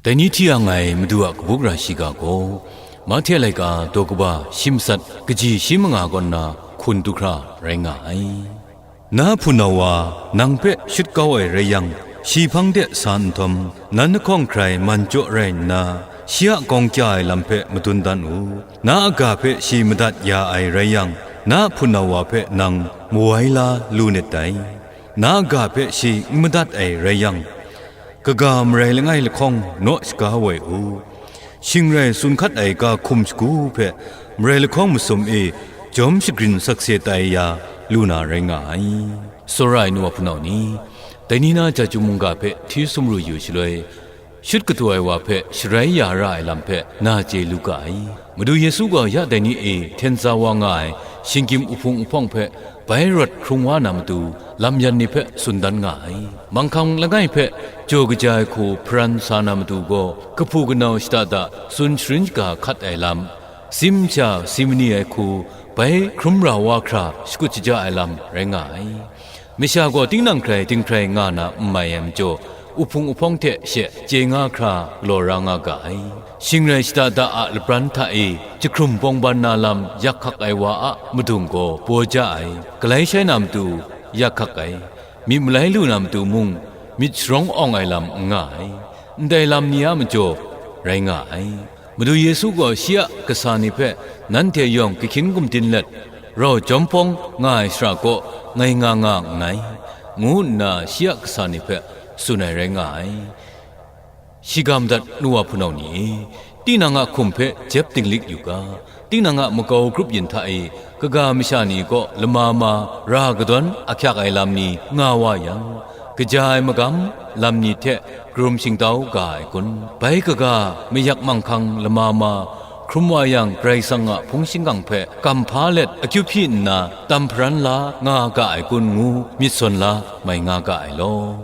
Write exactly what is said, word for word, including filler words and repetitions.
Dai ni hti yang ai Madu a kabu gara shiga gaw, Mahte laika daw kaba shi matsat kaji shi manga kaw nna hkun du hkra rai nga ai. Na hpunau wa, nang hpe shut kau ai rai yang, shi hpang de sa nhtawm, nan lahkawng hkrai man jaw rai nna, shi a gawng kya ai lam hpe madun dan u. Na a ga hpe shi madat ya ai rai yang, na hpunau wa hpe nang mawai la lu nit dai. Na a ga hpe shi n madat ai rai yang, kaga marai langai lahkawng naw shaga woi u. Shing rai tsun hkat ai ga hkum shagu hpe marai lahkawng masum e jawm shagrin sakse tai ya lu na rai nga ai. Tsawra ai nu wa hpunau ni, dai ni na ja chyum mungga hpe hti sumru yu shaloi, shut kataw ai wa hpe sharai ya ra ai lam hpe na chye lu ga ai. Madu Yesu gaw ya dai ni e hten tsa wa nga ai shinggyim uhpung uhpawng hpe bai rawt hkrung wa na matu, lam yan ni hpe tsun dan nga ai. Manghkang langai hpe jaw kaja ai hku hparan sa na matu gaw, kahpu kanau shada da tsun sharin shaga hkat ai lam, tsim sha si mani ai hku bai hkrum ra wa hkra shakut shaja ai lam rai nga ai. Masha gaw tinang hkrai dinghkrai nga na n mai ai majaw, uhpung uhpawng hte she chye nga hkra galaw ra nga ga ai. Shing rai shada da a lapran hta e jahkrum bawng ban na lam yak hkak ai wa a madung gaw baw ja ai, galai shai na matu yak hkak ai, myit malai lu na matu mung myit sharawng awng ai lam n nga ai, ndai lam ni a majaw rai nga ai. Madu Yesu gaw shi a kasa ni hpe nanhte yawng kahkyin gumdin let, rau jawm hpawng nga ai shara kaw ngai nga nga nngai, ngu nna shi a kasa ni hpe tsun ai rai nga ai. Shiga madat nu wa hpunau ni e, tinang a hkum hpe jep dinglik yu ga, tinang a makau grup yin hta e kaga masha ni kaw lama ma ra kadawn ahkyak ai lam ni nga wa yang, kaja ai magam lam ni hte karum shingtau ga ai kun? Bai kaga mayak manghkang lama ma hkrum wa yang, Karai Kasang a hpung shingkang hpe kam hpa let akyu hpyi nna tam hparan la nga ga ai kun ngu myit sawn la mai nga ga ai law.